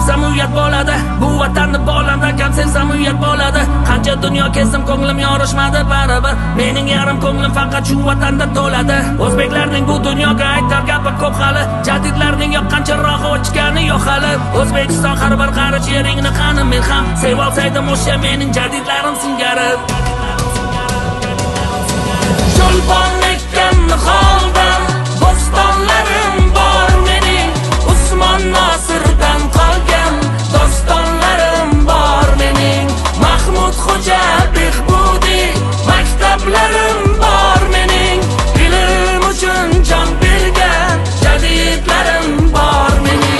Sevsam uyat bo'ladi, bu vatanni bolamdan kam sevsam uyat bo'ladi. Qancha dunyo kezdim, ko'nglim yorishmadi baribir. Mening yarim ko'nglim faqat shu vatanda to'ladi. O'zbeklarning bu dunyoga aytar gapi ko'p hali. Jadidlarning yoqqan chirog'i o'chgani yo'q hali. O'zbekiston har bir qarich yeringni qani men ham sevolsaydim o'sha mening jadidlarim singari. Cho'lpon ekkan niholdan bo'stonlarim bor mening, Usmon Nosirdan qolgan dostonlarim bor mening, Mahmud Xo'ja Behbudiy maktablarim bor mening, ilm uchun jon bergan jadidlarim bor mening.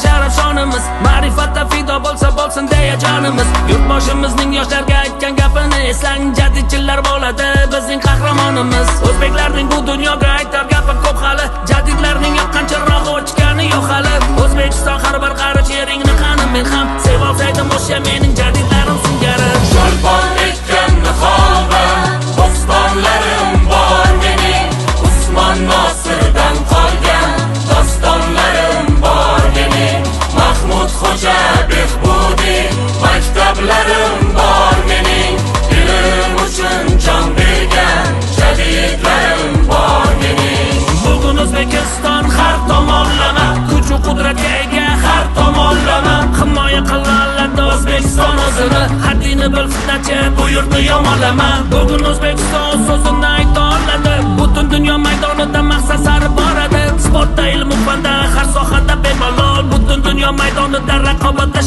Sharaf shonimiz, ma'rifatda fido bo'lsa bo'lsin deya jonimiz. Yurtboshimizning yoshlarga aytgan gapini eslang, jadidchilar bo'ladi bizning qahramonimiz. O'zbeklarning bu dunyoga aytar gapi ko'p hali, jadidlarning yoqqan chirog'i o'chgani yo'q hali. O'zbekiston har bir qarich yeringni qani men ham sevolsaydim o'sha mening jadidlarim singari. Cho'lpon ekkan niholdan bo'stonlarim bor mening, Usmon Nosirdan qolgan dostonlarim bor mening, Mahmud Xo'ja Behbudiy maktablarim bor mening, ilm uchun jon bergan jadidlarim bor mening. Bugun O'zbekiston har tomonlama kuch va qudratga ega, har tomonlama himoya qila oladi O'zbekiston o'zini. Haddini bil fitnachi, bu yurtni yomonlama. Bugun O'zbekiston so'zini ayta oladi, butun dunyo maydonida maqsad sari boradi. Sportda, ilm fanda, har sohada bemalol, butun dunyo maydonida raqobatda.